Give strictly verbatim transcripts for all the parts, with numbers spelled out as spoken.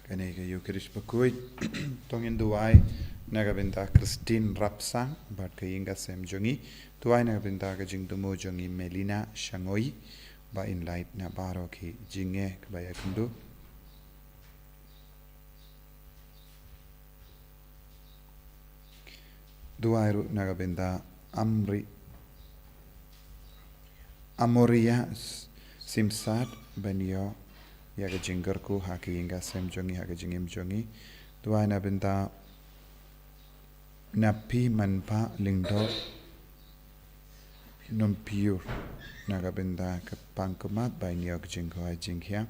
Kane ka Eucharist bakhuid. To ngin duwai na ka bynta Christine Rapsang bad ka ïing ka sem jong i. Duwai na ka bynta ka jingthmu jong i Melina Shangoi, ba in lait na baroh ki jingeh kiba ïakynduh. Duwai ruh na ka bynta Amri, Amoria Simsat, ban ïoh ïa ka jingkyrkhu ha ka ïing ka sem jong i, ha ka jingim jong i. Duwai na bynta Napi Manpa Lyngdoh Nongpyiur, na ka bynta ka pang ka mat, ban ïoh ka jingkoit jingkhiah.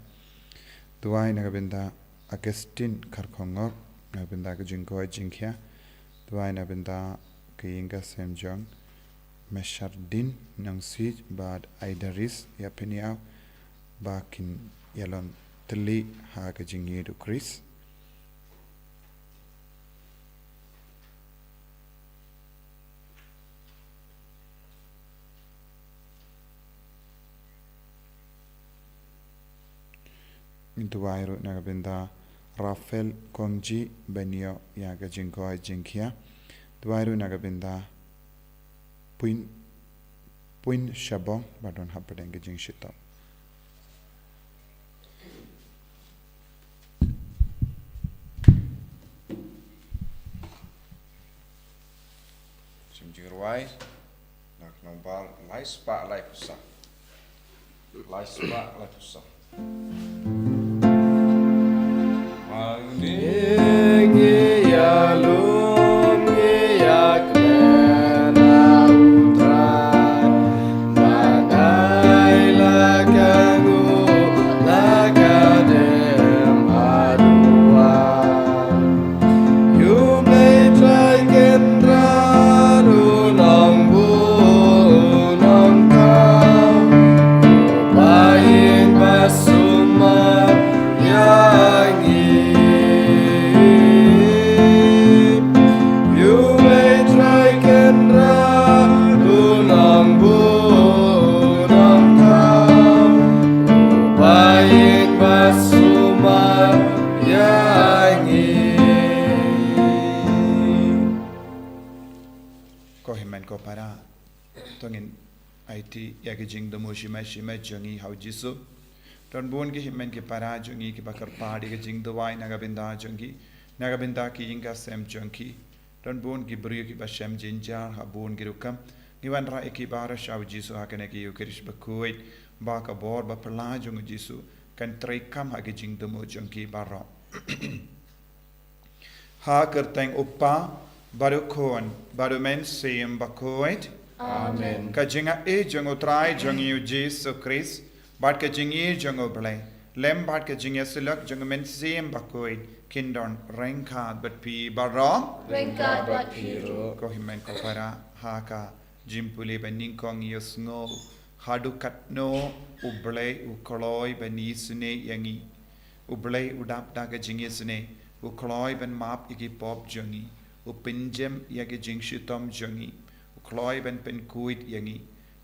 Duwai na ka bynta Augustine Kharkhongop, na ka bynta ka jingkoit jingkhiah. Duwai na bynta ka ïing ka sem jong Mashardin Nongsiej bad Aidaris Ïapynïaw, ba kin ïalong tylli ha ka jingïeit u Khrist. Duwai ruh na ka bynta Rafael Kongji, ban ïoh ïa ka jingkoit jingkhiah. Duwai ruh na ka bynta Puin, Puin Shabong, ba don hapdeng ka jingshitom. Shim jingrwai na ka nombar lai spah lai phew saw. Lai spah lai phew saw. Ko hynmen ko para, to ngin aiti ïa ki jingthmu shimet shimet jong ngi ha u Jisu. Don bun ki hynmen ki para jong ngi kiba kyrpad ïa ki jingduwai na ka bynta jong ki, na ka bynta ki ïing ka sem jong ki. Don bun ki briew kiba shem jynjar ha bun ki rukom. Ngi wanrah ïa ki baroh sha u Jisu ha kane ka Eucharist bakhuid, ba ka bor ba phylla jong u Jisu kan treikam ha ki jingthmu jong ki baroh. Ha ka kyrteng u Kpa, bad u Khun, bad u Mynsiem Bakhuid. Amen. Ka jingaiei jong u Trai jong ngi u Jisu Khrist, bad ka jingïeit jong u Blei, lem bad ka jingïasyllok jong u Mynsiem Bakhuid, kin don ryngkat bad phi baroh. Ryngkat bad phi ruh. Ko hynmen ko para, ha ka jingpule ba nyngkong ïa u sngew haduh katno u Blei u kloi ban isynei ïa ngi. U Blei u dap da ka jingisynei, u kloi ban map ïa ki pop jong ngi, u pynjem ïa ka jingshitom jong ngi, u kloi ban pynkhuid ïa ngi.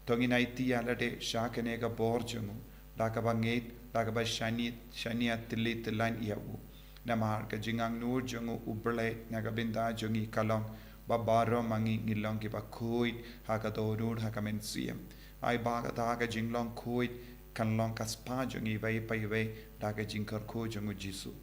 To ngin aiti ïa lade sha kane ka bor jong u, da kaba ngeit, da kaba shaniah, shaniah tylli tyllan ïa u. Namar ka jingangnud jong u Blei na ka bynta jong ngi ka long ba baroh ma ngi ngin long kiba khuid ha ka dohnud ha ka mynsiem. Ai ba kata ka jinglong khuid kan long ka spah jong ngi iwei pa iwei da ka jingkyrkhu jong u Jisu.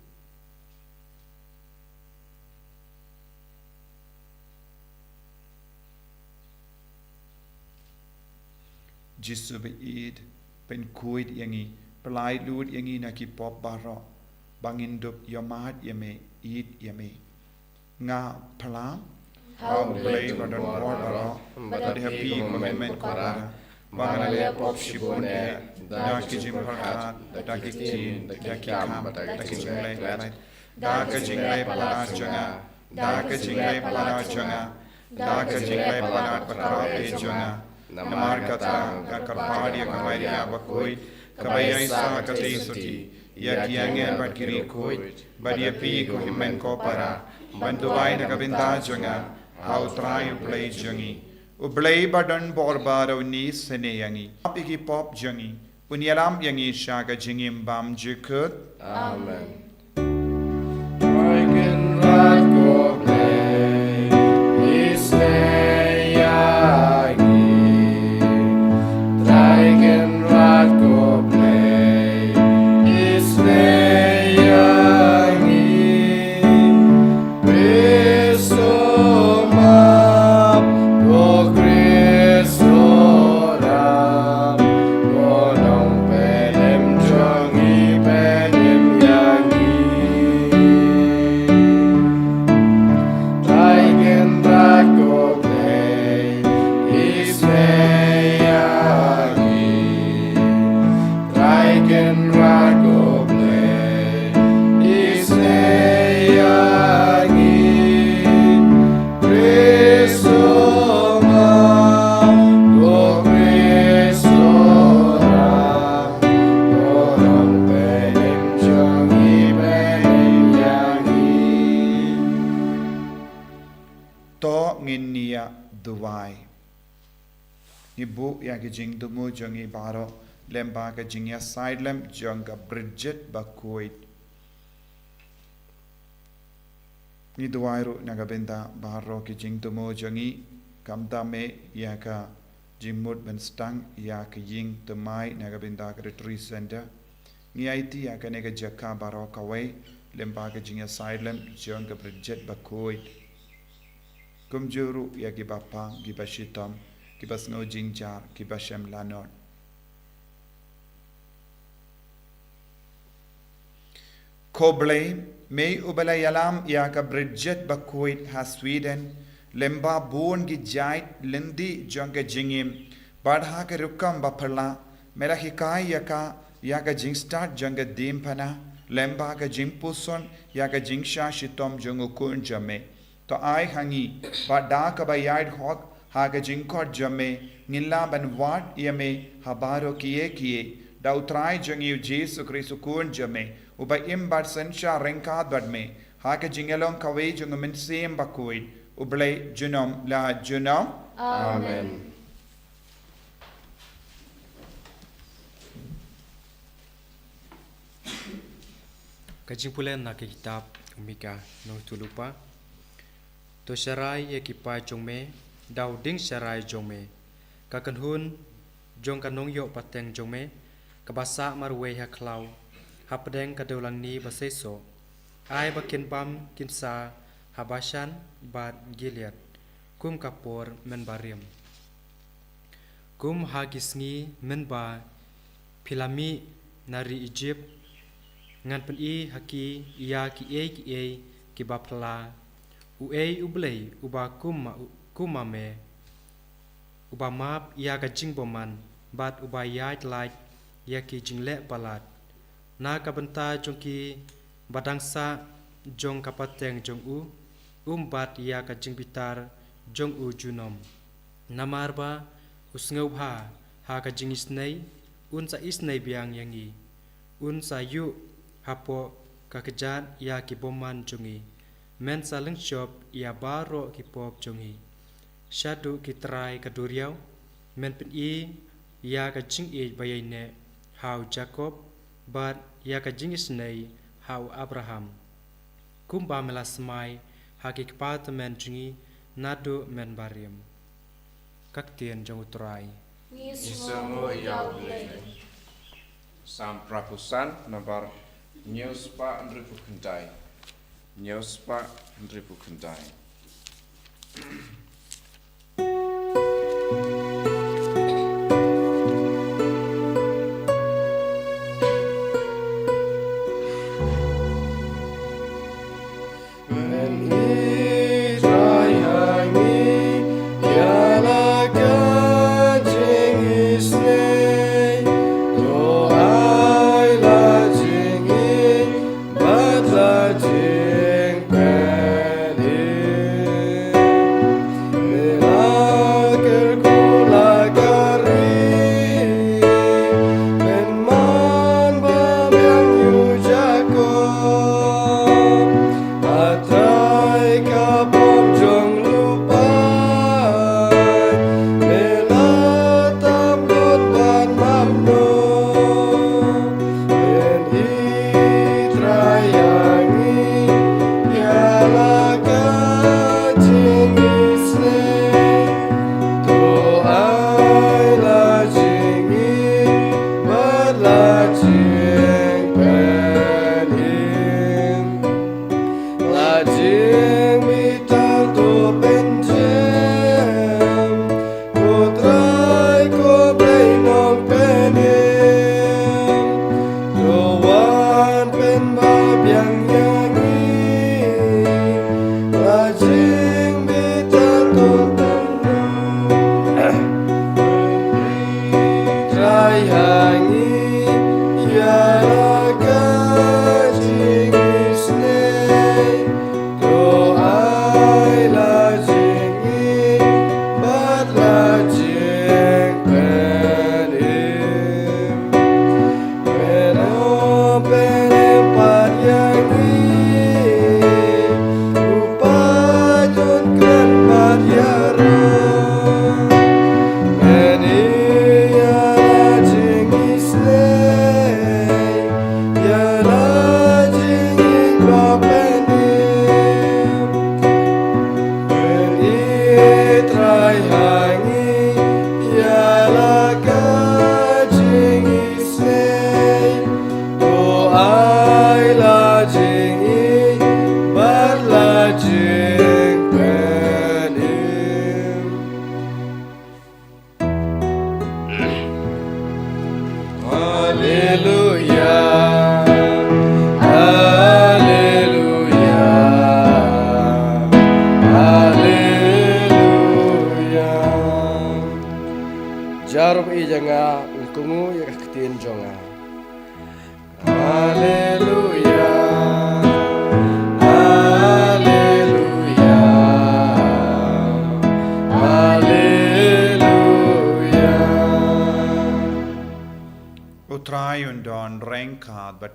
Jisu ba ïeit, pynkhuid ïa ngi, pyllait lut ïa ngi na ki pop baroh, ba ngin dup ïohmad ïa me, ïeit ïa me. Nga phla ha u Blei ba don bor baroh, bad ha phi ko hynmen ko para, ba nga la leh pop shibun eh, da ki jingpyrkhat, da ki ktien, da ki kam, da ki jingleh palat, da ka jingleh palat jong nga, da ka jingleh palat jong nga, da ka jingleh palat bakhraw eh jong nga. Namar kata nga kyrpad ïa ka Maria bakhuid, kaba ïaisah ha ka Trinity, ïa ki angel bad ki riewkhuid, bad ïa phi ko hynmen ko para, ban duwai na ka bynta jong nga ha u Trai u Blei jong ngi. U Blei ba don bor baroh un isynei ïa ngi, map ïa ki pop jong ngi, un ïalam ïa ngi sha ka jingim bymjukut. Amen. ngin ïa duwai. Ngi buh ïa ki jingthmu jong ngi baroh lyngba ka jingïasaid lem jong ka Bridget Bakhuid. Ngi duwai ruh na ka bynta baroh ki jingthmu jong ngi, khamtam eh ïa ka jingmut ban sdang ïa ka ïing thymmai na ka bynta ka Retreat Center. Ngi aiti ïa kane ka jaka baroh kawei lyngba ka jingïasaid lem jong ka Bridget Bakhuid. Kumjuh ruh ïa ki bapang, ki bashitom, ki basngew jingjar, ki bashem lanot. Ko Blei, me uba la ïalam ïa ka Bridget Bakhuid ha Sweden lyngba bun ki jait lynti jong ka jingim, bad ha ka rukom baphylla me la hikai ïa ka ïa ka jingstad jong ka diengphna lyngba ka jingpuson ïa ka jingshah shitom jong u Khun jong me. To ai ha ngi ba da kaba ïaid hok ha ka jingkhot jong me, ngin lah ban wad ïa me ha baroh kiei kiei, da U Trai jong ngi U Jisu Khrist U Khun jong me, uba im bad synshar ryngkat bad me ha ka jingïalong kawei jong U Mynsiem Bakhuid, U Blei junom la junom. Amen. Ka jingpule na ka kitab u Mika, nong tulupa. To sharai ïa ki paid jong me da u dieng sharai jong me, ka kynhun jong ka nongïoh pateng jong me, kaba sah marwei ha khlaw hapdeng ka dewlangni ba seisoh. Ai ba kin bam kin sah ha Bashan bad Gilead, kum ka por mynbarim. Kum ha ki sngi mynba phi la mih na ri Ijipt, ngan pyni ha ki ïa kiei kiei kiba phylla. Uei U Blei uba kum ma, kum ma me, uba map ïa ka jingbymman, bad uba ïaid lait ïa ki jingleh palat. Na ka bynta jong ki ba dang sah jong ka pateng jong u, um bat ïa ka jingbitar jong u junom. Namar ba u sngewbha ha ka jingisynei, un sa isynei biang ïa ngi. Un sa ïuh hapoh ka kjat ïa ki bymman jong ngi. Men sa lyngshop ïa baroh ki pop jong ngi. Shaduh ki trai ka duriaw, men pyni ïa ka jingïeit ba ïaineh ha u Jakob, bad ïa ka jingisynei ha u Abraham, kumba me la smai ha ki kpa tymmen jong ngi naduh mynbarim. Ka ktien jong U Trai. Ngi sngewnguh ïa U Blei. Salm phra phew san, nambar hynñiew spah hynriew phew khyndai. Hynñiew spah hynriew phew khyndai.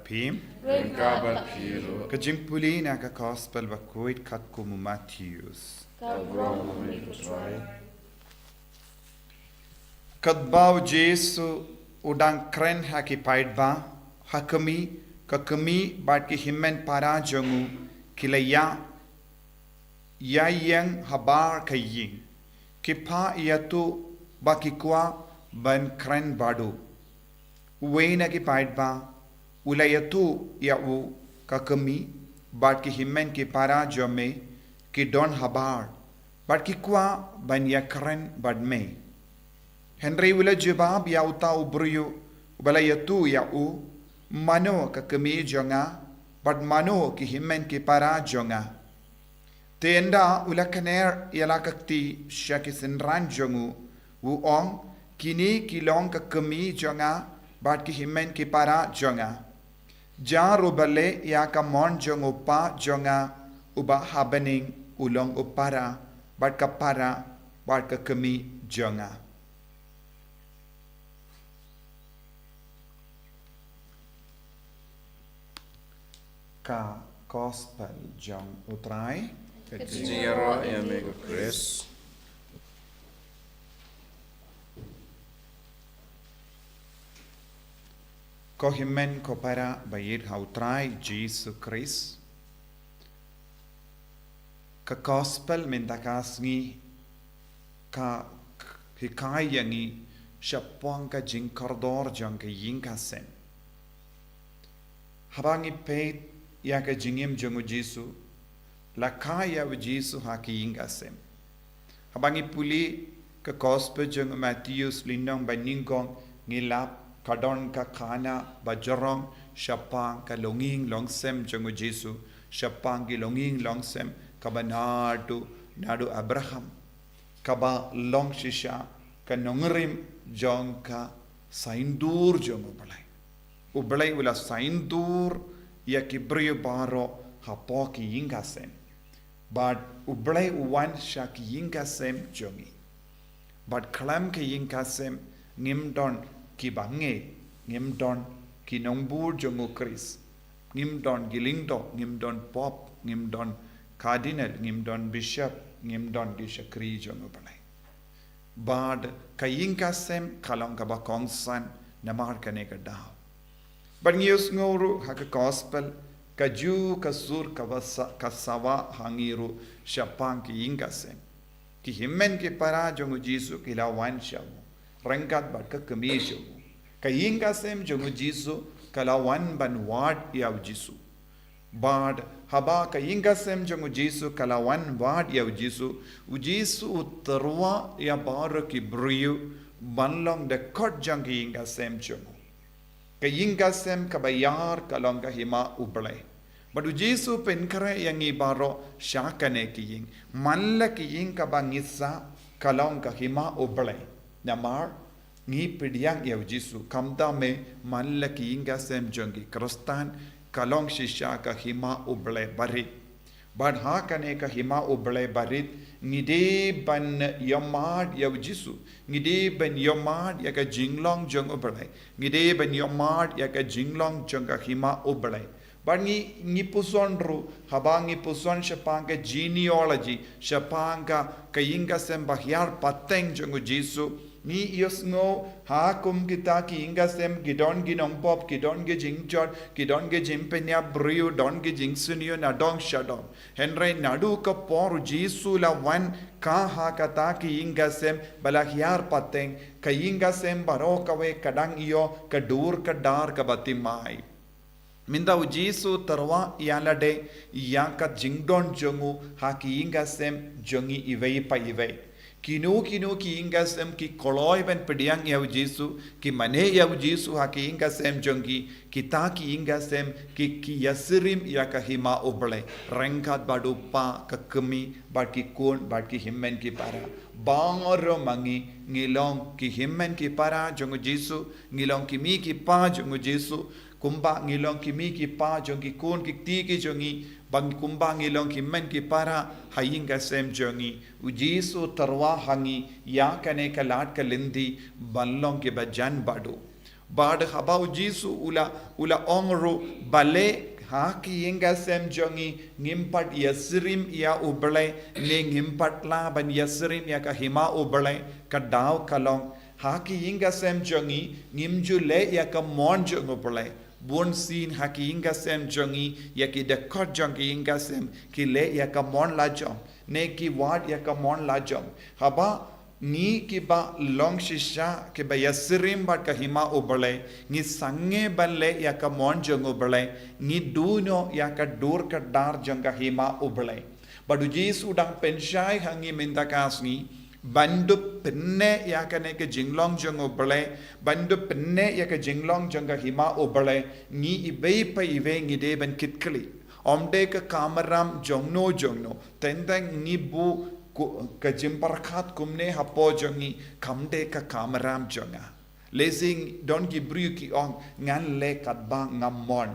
Phim. Ryngkat bad phi ruh. Ka jingpule na ka Gospel bakhuid katkum u Mathaios. Ka burom ïa me ko Trai. Katba u Jisu u dang kren ha ki paidbah, ha kmie, ka kmie bad ki hynmen para jong u ki la ïa ïa ïeng habar ka ïing. Ki phah ïa u ba ki kwah ban kren bad u. Uwei na ki paidbah u la ïathuh ïa u, ka kmie bad ki hynmen ki para jong me ki don habar bad ki kwah ban ïakren bad me. Hynrei u la jubab ïa uta u briew uba la ïathuh ïa u, mano ka kmie jong nga bad mano ki hynmen ki para jong nga? Te ynda u la kner ïa la ka kti sha ki synran jong u, u ong, kine ki long ka kmie jong nga bad ki hynmen ki para jong nga. Jar u balei ïa ka mon jong u Pa jong nga uba ha bneng u long u para bad ka para bad ka kmie jong nga. Ka Gospel jong u Trai. Ka jingïaroh ïa me ko Khrist. Ko hynmen ko para ba ïeit ha u Trai Jisu Khrist. Ka Gospel mynta ka sngi ka hikai ïa ngi shaphang ka jingkordor jong ka ïing ka sem. Haba ngi peit ïa ka jingim jong u Jisu, la kha ïa u Jisu ha ka ïing ka sem. Haba ngi pule ka Gospel jong u Mathaios lynnong ba nyngkong, ngi lap ka don ka khana ba jrong shaphang ka longïing longsem jong u Jisu, shaphang ki longïing longsem kaba naduh naduh Abraham, kaba long shisha ka nongrim jong ka saiñdur jong U Blei. U Blei u la saiñdur ïa ki briew baroh hapoh ka ïing ka sem. Bad U Blei u wan sha ka ïing ka sem jong ngi. Bad khlem ka ïing ka sem ngim don ki bangeit, ngim don ki nongbud jong u Khrist, ngim don ki lyngdoh, ngim don pope, ngim don cardinal, ngim don bishop, ngim don ki shakri jong U Blei. Bad ka ïing ka sem ka long kaba kongsan namar kane ka daw. Bad ngi ïohsngew ruh ha ka Gospel, kajuh ka sur kaba sa-, ka sawa ha ngi ruh shaphang ka ïing ka sem. Ki hynmen ki para jong u Jisu ki la wan sha u ryngkat bad ka kmie jong u. Ka ïing ka sem jong u Jisu ka la wan ban wad ïa u Jisu. Bad haba ka ïing ka sem jong u Jisu ka la wan wad ïa u Jisu, u Jisu u tyrwa ïa baroh ki briew ban long dkhot jong ka ïing ka sem jong u. Ka ïing ka sem kaba ïar ka long ka hima U Blei. Bad u Jisu u pynkhreh ïa ngi baroh sha kane ka ïing. Man la ka ïing kaba ngi sah ka long ka hima U Blei. Namar ngi pdiang ïa u Jisu, khamtam eh man la ka ïing ka sem jong ki Khristan ka long shisha ka hima U Blei barit. Bad ha kane ka hima U Blei barit ngi dei ban ïohmad ïa u Jisu, ngi dei ban ïohmad ïa ka jinglong jong U Blei, ngi dei ban ïohmad ïa ka jinglong jong ka hima U Blei. Bad ngi, ngi puson ruh, haba ngi puson shaphang ka genealogy, shaphang ka, ka ïing ka sem ba hiar pateng jong u Jisu, ngi ïohsngew ha kum kita ki ïing ka sem ki don ki nongpop, ki don ki jingjot, ki don ki jingpynïap briew, don ki jingsniew na dong sha dong. Hynrei naduh ka por u Jisu u la wan, ka ha kata ki ïing ka sem ba la hiar pateng, ka ïing ka sem baroh kawei ka dang ïoh ka dur ka dar kaba thymmai. Mynta u Jisu u tyrwa ïa lade ïa ka jingdon jong u ha ki ïing ka sem jong ngi iwei pa iwei. Kino kino ki ïing ka sem ki kloi ban pdiang ïa u Jisu, ki mane ïa u Jisu ha ki ïing ka sem jong ki, kita ki ïing ka sem ki, ki ïasyriem ïa ka hima U Blei ryngkat bad u Pa, ka kmie, bad ki khun, bad ki hynmen ki para. Baroh ma ngi ngi long ki hynmen ki para jong u Jisu, ngi long ki kmie ki kpa jong u Jisu, kumba ngi long ki kmie ki kpa jong ki khun ki kti ki jong ngi, bad kumba ngi long ki hynmen ki para ha ïing ka sem jong ngi. U Jisu u tyrwa ha ngi ïa kane ka lad ka lynti ban long kiba jan bad u. Bad haba u Jisu u la, u la ong ruh, balei ha ki ïing ka sem jong ngi ngim pat ïasyriem ïa U Blei, ne ngim pat lah ban ïasyriem ïa ka hima U Blei, ka daw ka long, ha ki ïing ka sem jong ngi ngim ju leh ïa ka mon jong U Blei. Bun sien ha ki ïing ka sem jong ngi, ïa ki dkhot jong ki ïing ka sem, ki leh ïa ka mon lajong, ne ki wad ïa ka mon lajong. Haba ngi kiba long shisha kiba ïasyriem bad ka hima U Blei, ngi sangeh ban leh ïa ka mon jong U Blei, ngi duh noh ïa ka dur ka dar jong ka hima U Blei. Bad u Jisu u dang pynshai ha ngi mynta ka sngi, ban dup pynneh ïa kane ka jinglong jong U Blei, ban dup pynneh ïa ka jinglong jong ka hima U Blei, ngi iwei pa iwei ngi dei ban kit khlieh. Ym dei ka kamram jongno jongno, teng teng ngi buh ku-, ka jingpyrkhat kumne hapoh jong ngi, kam dei ka kamram jong nga. Lehse don ki briew ki ong, ngan leh katba nga mon.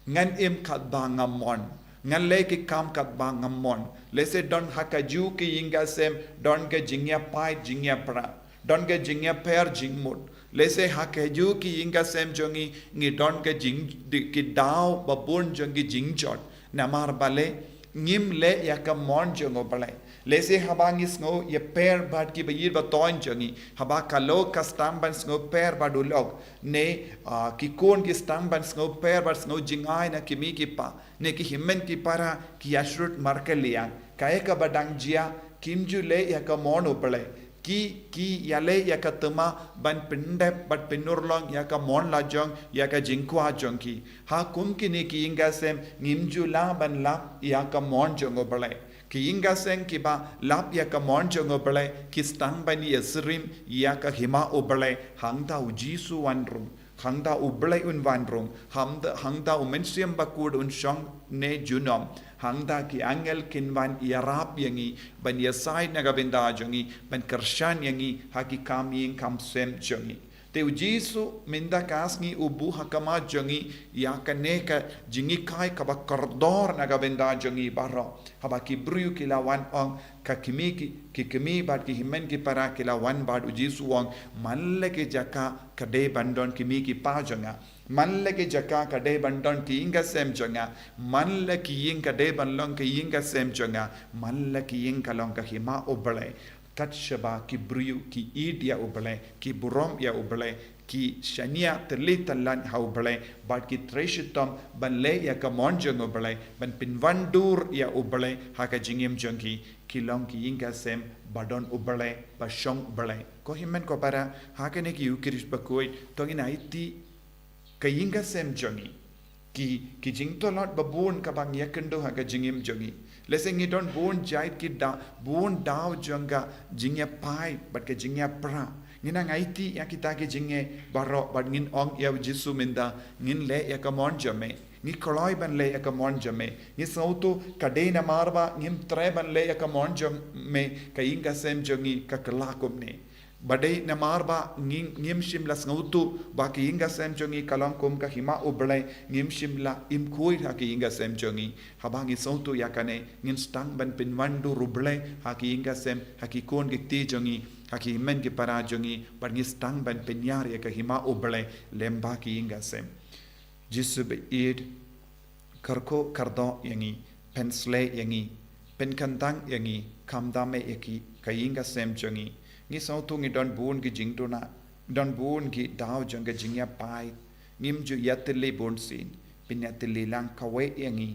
Ngan im katba nga mon. Ngan leh ki kam katba nga mon. Lehse don ha kajuh ki ïing ka sem, don ka jingïapait, jingïapra. Don ka jingïapher, jingmut. Lehse ha kajuh ki ïing ka sem jong ngi, ngi don ka jing, di, ki daw ba bun jong ki jingjot. Namar balei, ngim leh ïa ka mon jong U Blei. Lehse haba ngi sngew ïapher bad kiba ïeit ba thoiñ jong ngi, haba ka long ka sdang ban sngewpher bad u lok, ne, ah, ki khun ki sdang ban sngewpher bad sngew jingai na ki mei ki pa, ne ki hynmen ki para ki ïasyrut markylliang. Kaei kaba dang jia, kim ju leh ïa ka mon U Blei. Ki, ki ïaleh ïa ka thma ban pyndep bad pynurlong ïa ka mon lajong, ïa ka jingkwah jong ki. Ha kum kine ki ïing ka sem, ngim ju lah ban lap ïa ka mon jong U Blei. Ki ïing ka sem kiba lap ïa ka mon jong U Blei, ki sdang ban ïasyriem ïa ka hima U Blei, hangta u Jisu wan rung. Hangta U Blei un wan rung, hangta, hangta u Mynsiem Bakhuid un shong ne junom, hangta ki angel kin wan ïarap ïa ngi, ban ïasaid na ka bynta jong ngi, ban kyrshan ïa ngi, ha ki kam ïing kam sem jong ngi. Te u Jisu mynta ka sngi u buh ha khmat jong ngi, ïa kane ka jinghikai kaba kordor na ka bynta jong ngi baroh. Haba ki briew ki la wan ong, ka kmie ki, ki kmie bad ki hynmen ki para ki la wan bad u Jisu u ong, man la ki jaka ka dei ban don ki mei ki pa jong nga. Man la ki jaka ka dei ban don ki ïing ka sem jong nga. Man la ki ïing ka dei ban long ki ïing ka sem jong nga. Man la ki ïing ka long ka hima U Blei. Kat shaba ki briew ki ïeit ïa U Blei, ki burom ïa U Blei, ki shaniah tylli tyllad ha U Blei, bad ki trei shitom ban leh ïa ka mon jong U Blei, ban pynwandur ïa U Blei ha ka jingim jong ki, ki long ki ïing ka sem ba don U Blei, ba shong U Blei. Ko hynmen ko para, ha kane ka Ïukharist Bakhuid, to ngin aiti ka ïing ka sem jong ngi. Ki, ki jingtlot ba bun kaba ngi ïakynduh ha ka jingim jong ngi. Lehse ngi don bun jait ki da, bun daw jong ka jingïapait bad ka jingïapra. Ngin nang aiti ïa kita ki jingeh baroh bad ngin ong ïa u Jisu mynta, ngin leh ïa ka mon jong me. Ngi kloi ban leh ïa ka mon jong me. Ngi sngewthuh ka dei namar ba ngim treh ban leh ïa ka mon jong me, ka ïing ka sem jong ngi ka kylla kumne. Ba dei namar ba ngi, ngim shym la sngewthuh ba ka ïing ka sem jong ngi ka long kum ka hima U Blei, ngim shym la im khuid ha ka ïing ka sem jong ngi. Haba ngi sngewthuh ïa kane, ngin sdang ban pynwandur U Blei ha ka ïing ka sem, ha ki khun ki kti jong ngi, ha ki hynmen ki para jong ngi, bad ngi sdang ban pynïar ïa ka hima U Blei lem bad ka ïing ka sem. Jisu ba ïeit, kyrkhu kyrdoh ïa ngi, pynsleh ïa ngi, pynkyntang ïa ngi, khamtam ïa ki, ka ïing ka sem jong ngi. Ngi sngewthuh ngi don bun ki jingduna, don bun ki daw jong ka jingïapait. Ngim ju ïatylli bun sien, pynïatylli lang kawei ïa ngi.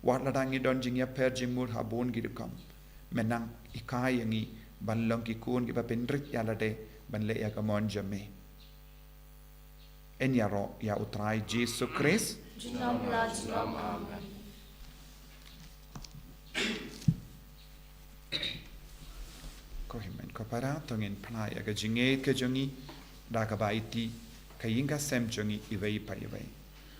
Wat lada ngi don jingïapher jingmut ha bun ki rukom, men nang hikai ïa ngi ban long ki khun kiba pynrit ïa lade, ban leh ïa ka mon jong me. Yn ïaroh ïa u Trai Jisu Khrist. Junom la junom, amen. Ko hynmen ko para, to ngin phla ïa ka jingngeit ka jong ngi da kaba aiti ka ïing ka sem jong ngi iwei pa iwei.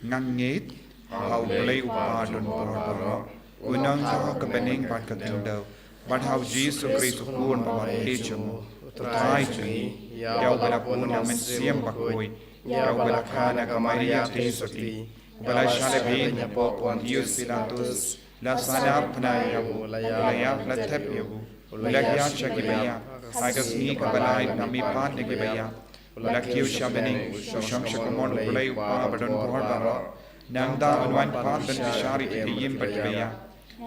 Nga ngeit ha U Blei u Kpa donbor baroh, u nongïaroh ka bneng bad ka khyndew, bad ha u Jisu Khrist u Khun ba bathymmai jong u, u Trai jong ngi, ïa uba la bun na u Mynsiem Bakhuid, ïa uba la kha na ka Maria Theisotti, uba la shah lehbeiñ hapoh Pontius Pilatus, la sahnarphna ïa u, la ïap la thep ïa u, la hiar sha kiba ïap, ha ka sngi kaba lai namar pat na kiba ïap, U la kiew sha bneng, u shong sha ka mon U Blei U Kpa badonbor baroh. Nangta un wan pat ban bishar ïa ki ïing bad ki ïa.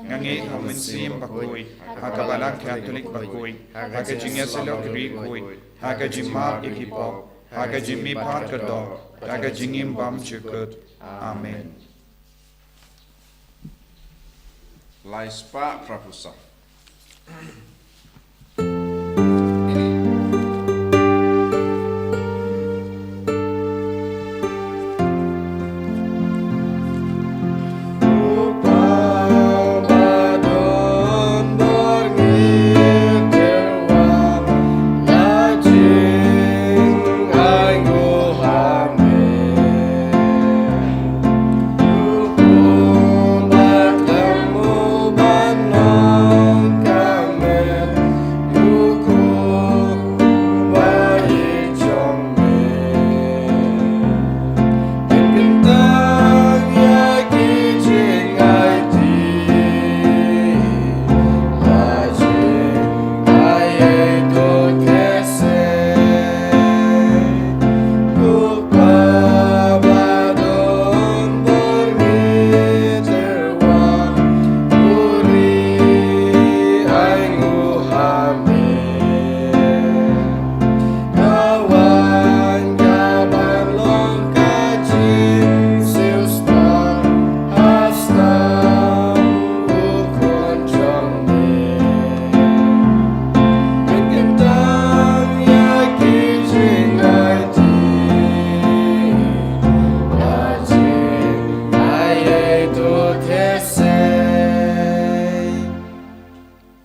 Nga ngeit ha U Mynsiem Bakhuid, ha ka Balang Katholik bakhuid, ha ka jingïasyllok ki riewkhuid, ha ka jingmap ïa ki pop, ha ka jingmihpat ka doh, ha ka jingim bymjukut. Amen. Lai spah phra phew saw.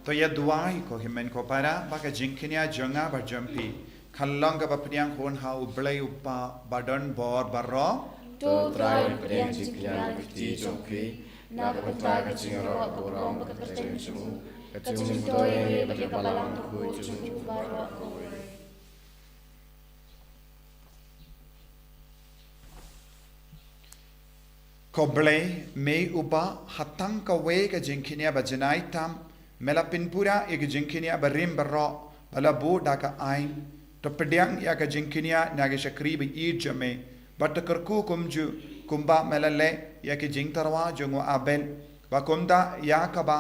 To ïa duwai ko hynmen ko para, ba ka jingkñia jong nga bad jong phi kan long kaba pdiang hun ha U Blei U Kpa badonbor baroh. To Trai, pdiang jingkñia na ka kti jong phi, na ka bynta ka jingïaroh ka burom bad ka kyrteng jong u, ka jingbymtoi ïa ngi bad ïa ka Balang Bakhuid jong u baroh kawei. Ko Blei, me uba ha tang kawei ka jingkñia ba janai tam, me la pynpura ïa ka jingkñia barim baroh ba la buh da ka aiñ. To pdiang ïa ka jingkñia na ka shakri ba ïeit jong me, bad to kyrkhu kumjuh kumba me la leh ïa ka jingtyrwa jong u Abel, ba kumta ïa kaba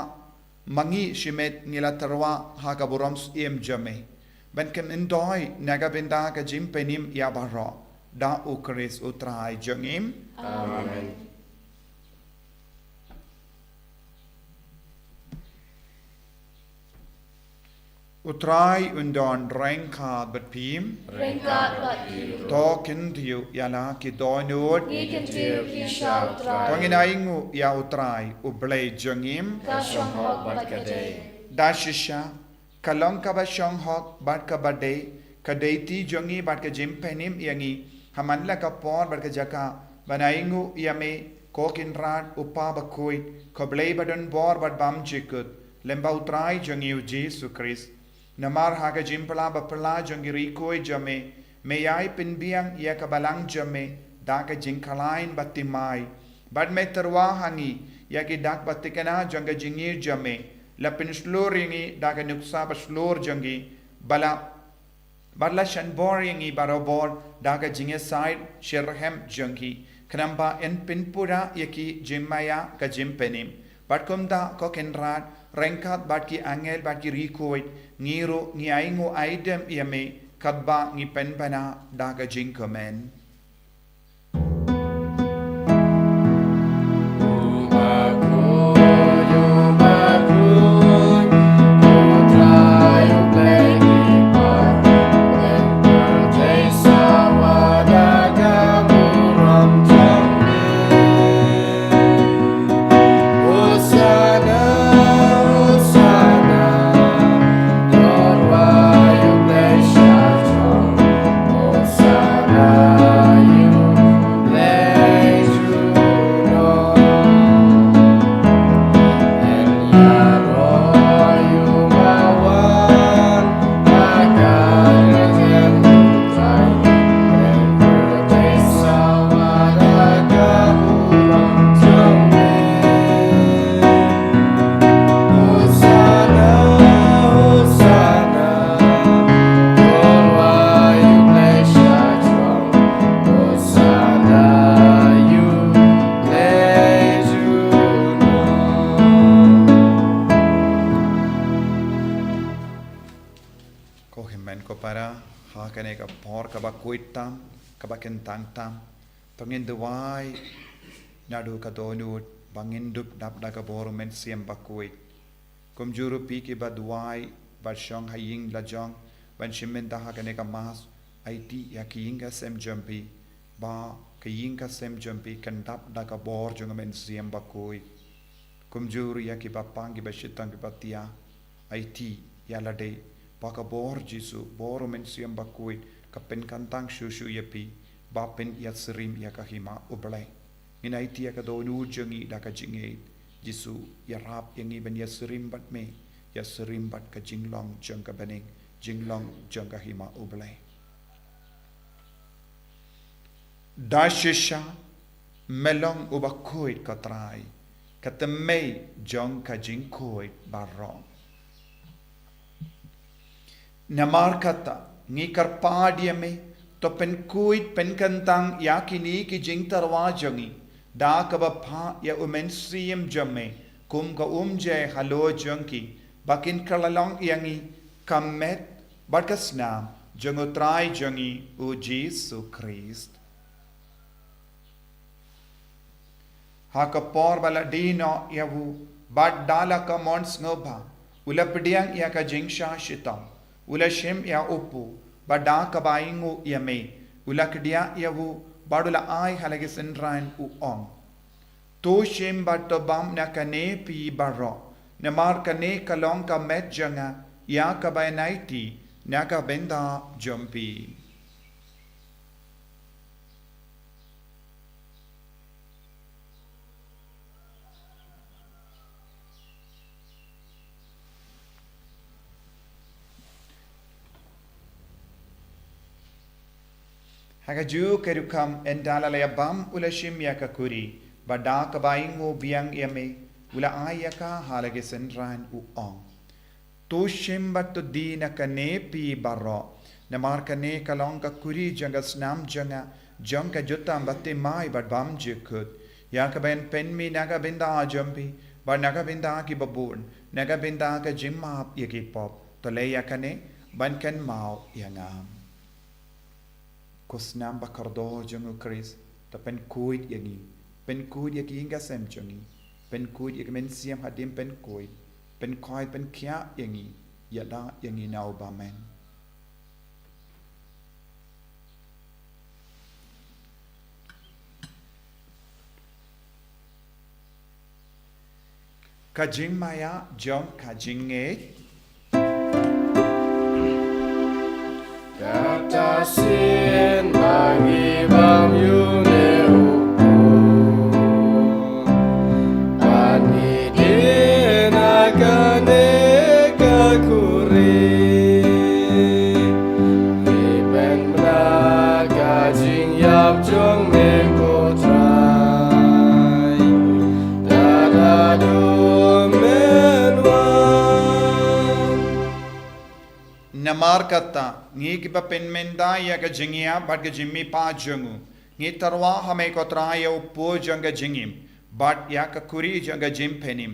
ma ngi shimet ngi la tyrwa ha ka burom syiem jong me, ban kynthih na ka bynta ka jingpynim ïa baroh, da U Khrist U Trai jong ngi. Amen. U Trai un don ryngkat bad phi. Ryngkat bad phi. To kyntiew ïa la ki dohnud. Ngi kyntiew ïa U Trai. To ngin ainguh ïa U Trai, U Blei jong ngi. Ka shong hok bad ka dei. Da shisha, ka long kaba shong hok bad kaba dei, ka dei ti jong ngi bad ka jingpynim ïa ngi ha man la ka por bad ka jaka, ban ainguh ïa me, ko Kynrad, U Kpa Bakhuid, ko Blei badonbor bad bymjukut, lem bad U Trai jong ngi U Jisu Khrist. Namar ha ka jingphylla baphylla jong ki riewkhuid jong me, me ïai pynbiang ïa ka balang jong me da ka jingkhlaiñ bathymmai, bad me tyrwa ha ngi ïa ki dak bathikna jong ka jingïeit jong me. La pynshlur ïa ngi da ka nuksa bashlur jong ki, bad la, bad la shanbor ïa ngi barabor da ka jingïasaid shitrhem jong ki, khnang ba yn pynpura ïa ki jingmaïa ka jingpynim. Bad kumta, ko Kynrad, ryngkat bad ki angel bad ki riewkhuid, ngi ruh ngi ainguh aidem ïa me, katba ngi pynbna da ka jingkmen. Para, ha kane ka por kaba khuid tam, kaba kyntang tam, to ngin duwai naduh ka dohnud ba ngin dup dap da ka bor u Mynsiem Bakhuid. Kumjuh ruh phi kiba duwai bad shong ha ïing la jong ban shim bynta ha kane ka Mass, aiti ïa ka ïing ka sem jong phi ba ka ïing ka sem jong phi kan dap da ka bor jong u Mynsiem Bakhuid. Kumjuh ruh ïa kiba pang, kiba shitom, kiba thiah, aiti ïa lade ba ka bor Jisu, bor u Mynsiem Bakhuid, ka pynkyntang shuh shuh ïa phi ba phin ïasyriem ïa ka hima U Blei. Ngin aiti ïa ka dohnud jong ngi da ka jingngeit. Jisu, ïarap ïa ngi ban ïasyriem bad me, ïasyriem bad ka jinglong jong ka bneng, jinglong jong ka hima U Blei. Da shisha, me long uba khuid, ko Trai, ka tymmen jong ka jingkhuid baroh. Namar kata, ngi kyrpad ïa me, to pynkhuid pynkyntang ïa kine ki jingtyrwa jong ngi da kaba phah ïa u Mynsiem jong me kum ka umjai halor jong ki, ba kin kylla long ïa ngi ka met bad ka snam jong u Trai jong ngi u Jisu Khrist. Ha ka por ba la die noh ïa u, bad da la ka mon sngewbha, u la pdiang ïa ka jingshah shitom, u la shim ïa u paw, bad da kaba ainguh ïa me, u la kdiah ïa u, bad u la ai ha la ki synran, u ong: To shim bad to bam na kane phi baroh, namar kane ka long ka met jong nga, ïa kaba yn aiti na ka bynta jong phi. Ha kajuh ka rukom, ynda la ïa bam, u la shim ïa ka kuri, bad da kaba ainguh biang ïa me, u la ai ïa ka ha la ki synran, u ong: To shim bad to die na kane phi baroh, namar kane ka long ka kuri jong ka snam jong nga, jong ka jutang baptismai bad bymjukut, ïa kaba yn pynmih na ka bynta jong phi bad na ka bynta kiba bun, na ka bynta ka jingmap ïa ki pop. To leh ïa kane ban kynmaw ïa nga. Ko snam ba kordor jong u Khrist, to pynkhuid ïa ngi, pynkhuid ïa ki ïing ki sem jong ngi, pynkhuid ïa ki mynsiem hadien pynkhuid, pynkhuid pynkhiah ïa ngi, ïada ïa ngi na u bymman. Ka jingmaïa jong ka jingngeit. Kata shisien ba ngi bam ïa une u paw, ba ngi die na kane ka kuri, ngi pynbna ka jingïap jong me ko Trai, da haduh men wan. Namar kata, ngi kiba pynmynta ïa ka jingïap bad ka jingmihpat jong u, ngi tyrwa ha me ko Trai ïa u paw jong ka jingim, bad ïa ka kuri jong ka jingpynim.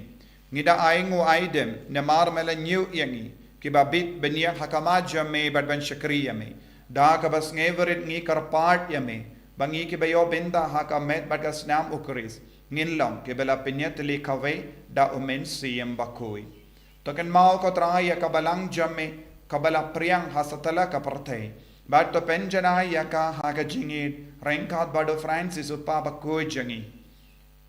Ngi da ainguh aidem, namar me la ñiew ïa ngi, kiba bit ban ïeng ha khmat jong me bad ban shakri ïa me. Da kaba sngewrit ngi kyrpad ïa me, ba ngi kiba ïoh bynta ha ka met bad ka snam u Khrist, ngin long kiba la pynïatylli kawei da u Mynsiem Bakhuid. To kynmaw ko Trai ïa ka balang jong me, kaba la phriang ha satlak ka pyrthei, bad to pynjanai ïa ka ha ka jingïeit, ryngkat bad u Francis u Paw bakhuid jong ngi,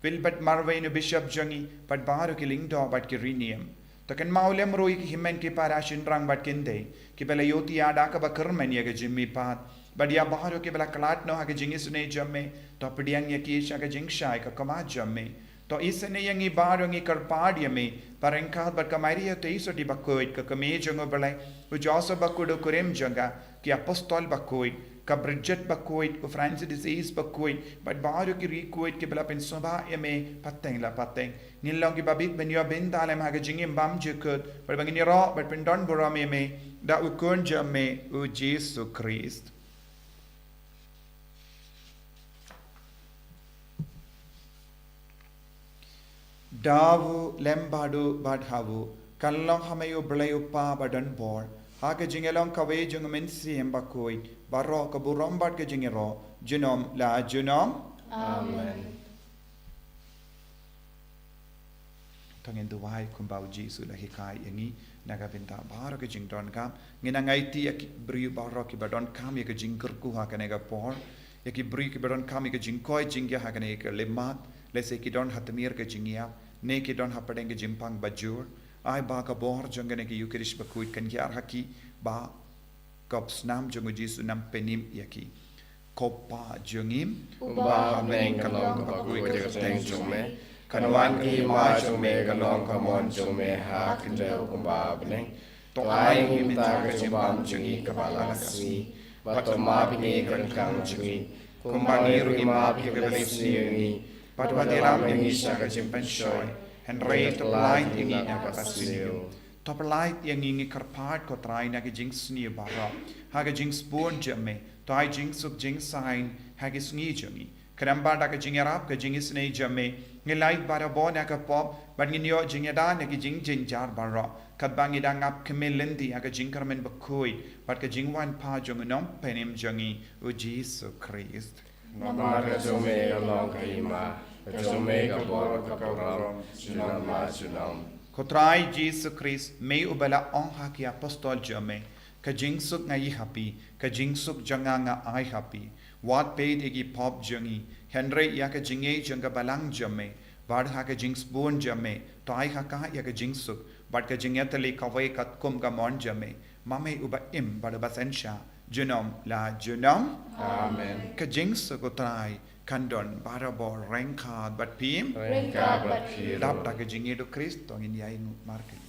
Wilbert Marwein u Bishop jong ngi, bad baroh ki lyngdoh bad ki riewniam. To kynmaw lem ruh ïa ki hynmen ki para shynrang bad kynthei, kiba la ïohthiah da kaba kyrmen ïa ka jingmihpat, bad ïa baroh kiba la khlad noh ha ka jingisynei jong me. To pdiang ïa ki sha ka jingshai ka khmat jong me. To isynei ïa ngi baroh, ngi kyrpad ïa me, ba ryngkat bad ka Maria Theisotti bakhuid, ka kmie jong u Blei, u Joseph bakhuid u kurim jong ka, ki apostol bakhuid, ka Bridget bakhuid, u Francis de Sales bakhuid, bad baroh ki riewkhuid kiba la pynsngewbha ïa me pateng la pateng, ngin long kiba bit ban ïoh bynta lem ha ka jingim bymjukut, bad ba ngin ïaroh bad pyndonburom ïa me da u Khun jong me u Jisu Khrist. Da u lem bad u bad ha u, kan long ha me u Blei u Paw badonbor, Ha ka jingïalong kawei jong u Mynsiem Bakhuid, baroh ka burom bad ka jingïaroh, junom la junom. Amen. To ngin duwai kumba u Jisu u la hikai ïa ngi, na ka bynta baroh ka jingdonkam. Ngin nang aiti ïa ki briew baroh kiba donkam ïa ka jingkyrkhu ha kane ka por, ïa ki briew kiba donkam ïa ka jingkoit jingïa ha kane ka khyllipmat, lehse ki don ha tmier ka jingïap, ne ki don hapdeng ka jingpang bajur. Ai ba ka bor jong kane ka Ïukharist bakhuid kan ïar ha ki, ba ka snam jong u Jisu un nang pynim ïa ki. Ko Pa jong ngi, uba ha bneng, ka long kaba khuid ka kyrteng jong me. Kan wan ka hima jong me, kan long ka mon jong me ha khyndiat kumba ha bneng. To ai ïa ngi mynta ka jingbam jong ngi kaba la ka sngi, bad to map ïa ngi ki ryngkang jong ngi, kumba ngi ruh ngi map ïa kiba isniew ïa ngi. Bad wat ïalam ïa ngi sha ka jingpynshoi, hynrei to pyllait ïa ngi na ka kaba sniew. To pyllait ïa ngi, ngi kyrpad ko Trai, na ki jingsniew baroh, ha ka jingsbun jong me. To ai jingsuk jingsaiñ ha ki sngi jong ngi. Khnang ba da ka jingïarap ka jingisynei jong me, ngin lait barabor na ka pop, bad ngin ïoh jingïada na ki jingjynjar baroh, katba ngi dang ap khmih lynti ha ka jingkyrmen bakhuid bad ka jingwan pat jong u Nongpynim jong ngi, u Jisu Khrist. Namar ka jong me ka long ka hima, ka jong me ka bor, ka burom, junom la junom. Ko Trai Jisu Khrist, me uba la ong ha ki apostol jong me, ka jingsuk nga ai ha phi, ka jingsuk jong nga nga ai ha phi. Wat peit ïa ki pop jong ngi, hynrei ïa ka jingngeit jong ka balang jong me. Bad ha ka jingsbun jong me, to ai ha ka ïa ka jingsuk bad ka jingïatylli kawei katkum ka mon jong me. Ma me uba im bad uba synshar, junom la junom. Amen. Ka jingsuk u Trai kan don barabor ryngkat bad phi. Ryngkat bad phi. Dap da ka jingïeit u Khrist, to ngin ïainguh markylliang.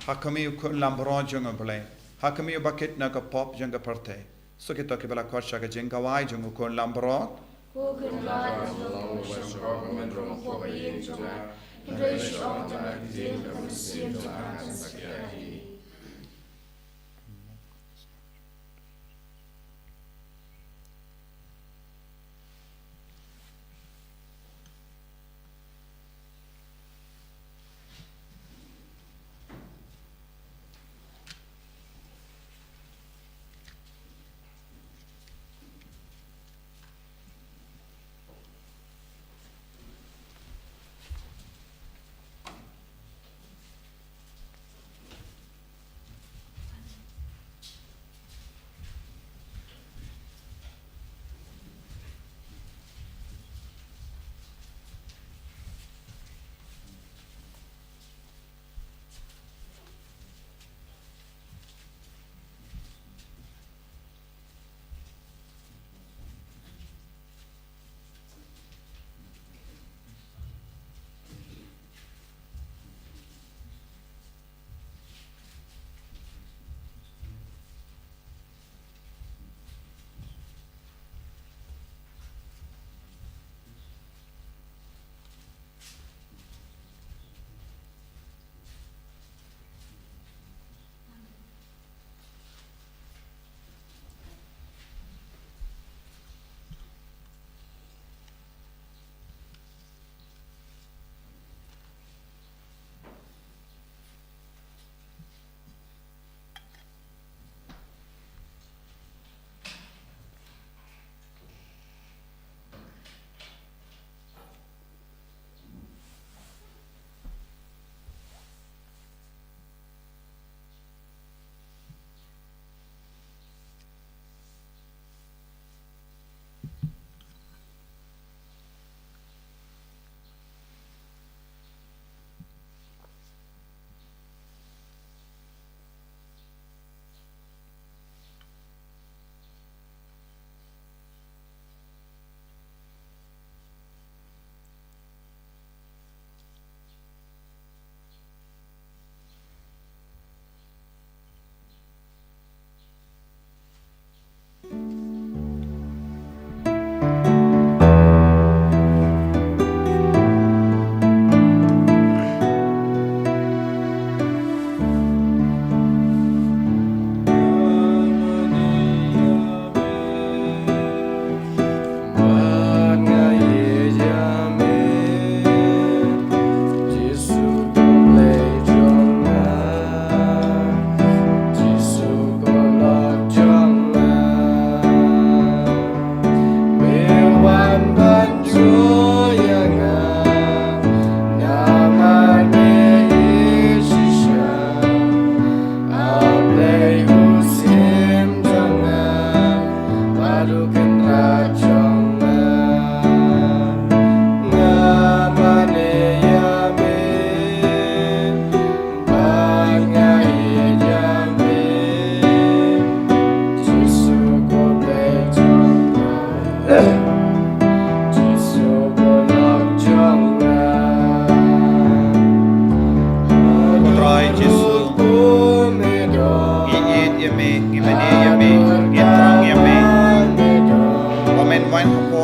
Ha khmih u Khun Lambrot jong U Blei, ha khmih u bakit na ka pop jong ka pyrthei. Suk ïa kito kiba la khot sha ka jingkhawai jong u Khun Lambrot. Ko Khun Lambrot,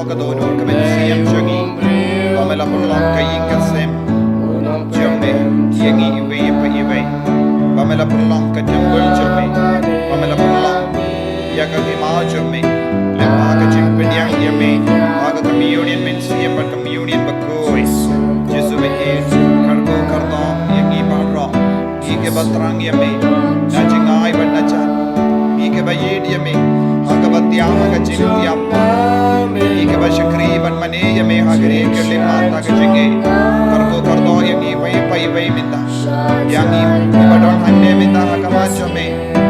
Ka dohnud ka mynsiem jong ngi, ba me la pynlong ka ïing ka sem jong me ïa ngi iwei pa iwei, ba me la pynlong ka templ jong me, ba me la pynlong ïa ka hima jong me, lem ha ka jingpdiang ïa me ha ka communion mynsiem bad communion bakhuid. Jisu me, kyrkhu kyrdoh ïa ngi baroh. Ngi kiba thrang ïa me na jingai bad na jan. Ngi kiba ïeit ïa me ha kaba tiam ha ka jingtiam. Ngi kiba shakri bad mane ïa me ha kane ka lima ta ka jingeh. Kyrkhu kyrdoh ïa ngi iwei pa iwei mynta. Ïa ngi kiba don hangne mynta ha khmat jong me,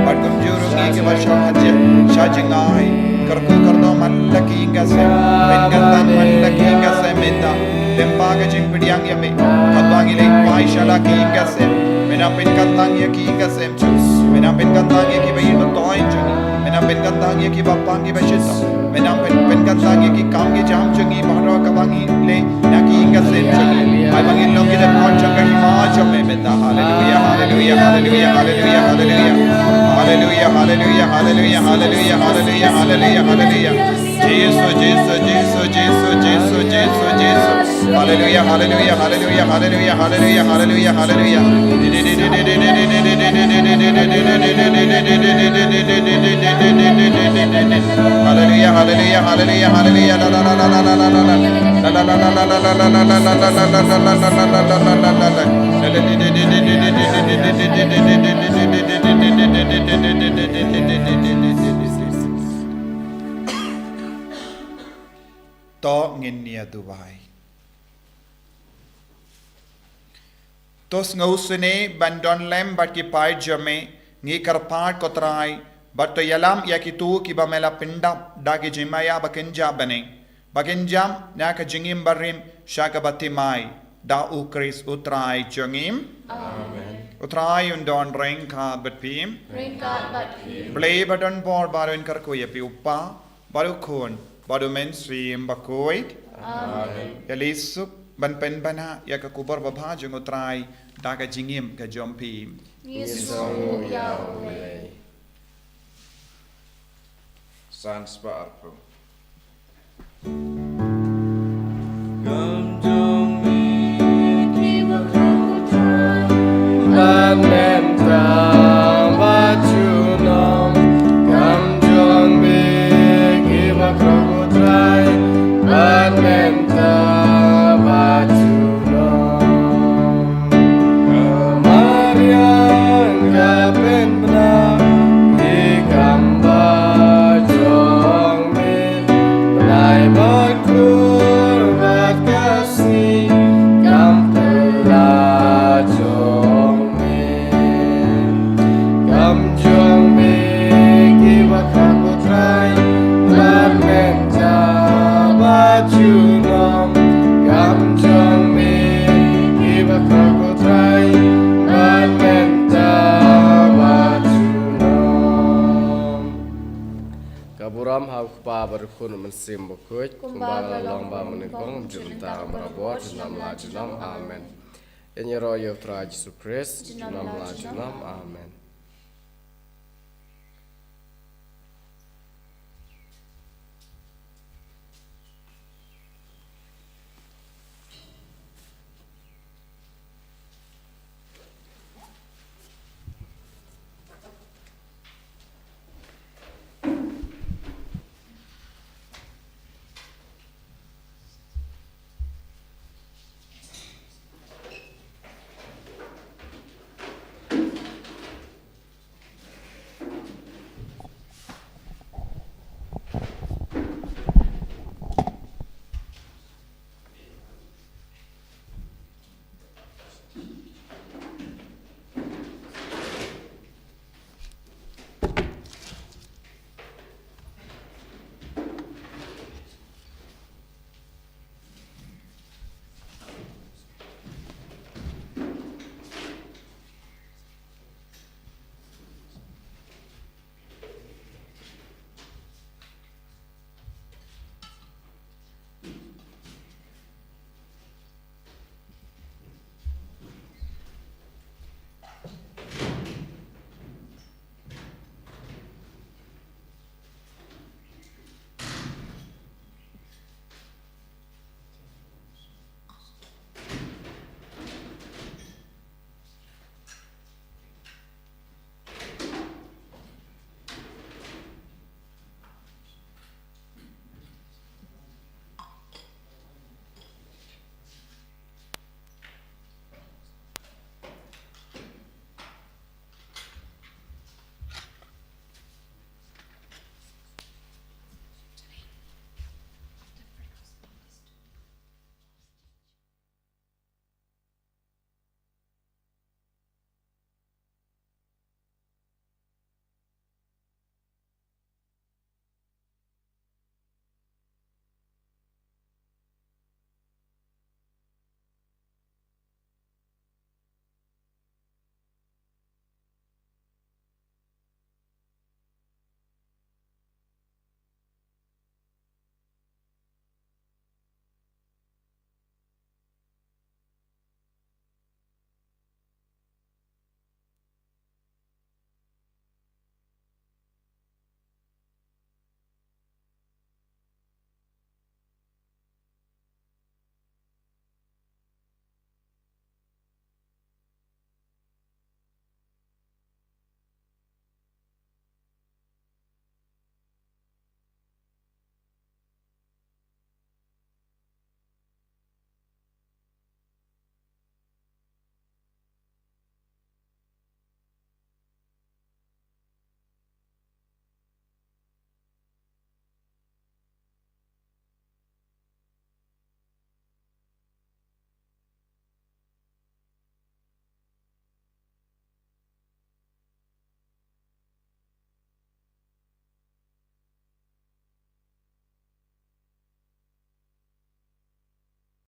bad kumjuh ruh ngi kiba shong hangne sha jingai. Kyrkhu kyrdoh man la ki ïing ka sem, pynkyntang man la ki ïing ka sem mynta. Lem ha ka jingpdiang ïa me, katba ngi leit phai sha la ki ïing ka sem. Me nang pynkyntang ïa ki ïing ka sem jong ngi. Me nang pynkyntang ïa kiba ïeit ba toiñ jong ngi. Me nang pynkyntang ïa kiba pang kiba shitom. Me nang pyn, pynkyntang ïa ki kam ki jam jong ngi baroh kaba ngi leh na ki ïing ka sem jong ngi. Ai ba ngin long ki dkhot jong ka hima jong me mynta. Haleluia, haleluia, haleluia, haleluia, haleluia. Haleluia, haleluia, haleluia, haleluia, haleluia, haleluia, haleluia. Jisu, Jisu, Jisu, Jisu, Jisu, Jisu, Jisu. Haleluia, haleluia, haleluia, haleluia, haleluia, haleluia, haleluia. Haleluia, haleluia, haleluia, haleluia. La la la la la la la la la. La la la la la la la la la la. To ngin ïa duwai. To sngewsynei ban don lem bad ki paid jong me, ngi kyrpad ko Trai, bad to ïalam ïa kito kiba me la pyndap da ki jingmaïa ba kynja bneng, ba kin jam na ka jingim barim sha kaba thymmai, da U Khrist U Trai jong ngi. Amen. U Trai un don ryngkat bad phi. Ryngkat bad phi. Blei ba don bor baroh un kyrkhu ïa phi, U Kpa, bad U Khun, bad U Mynsiem Bakhuid. Amen. Ïa lei suk ban pynbna ïa ka khubor babha jong U Trai da ka jingim ka jong phi. Ngi sngewnguh ïa U Blei. San spah arphew. Kam jong me ki ba khraw Trai, bad mynta bad junom. Kam jong me ki ba khraw Trai, bad mynta bad junom. Mariang ka pynbna ki kam ba jong me, bnai bad kur bad ka sngi kam pynlah jong me. Kam jong me ki ba khraw Trai, bad mynta bad junom. Kam jong me ki ba khraw Trai, bad mynta bad junom. Ka burom ha U Kpa bad U Khun Mynsiem Bakhuid, kumba ka la long ba mynnyngkong, mynta, mynta, barabor, junom la junom. Amen. Ïaroh ïa U Trai Jisu Khrist, junom la junom. Amen.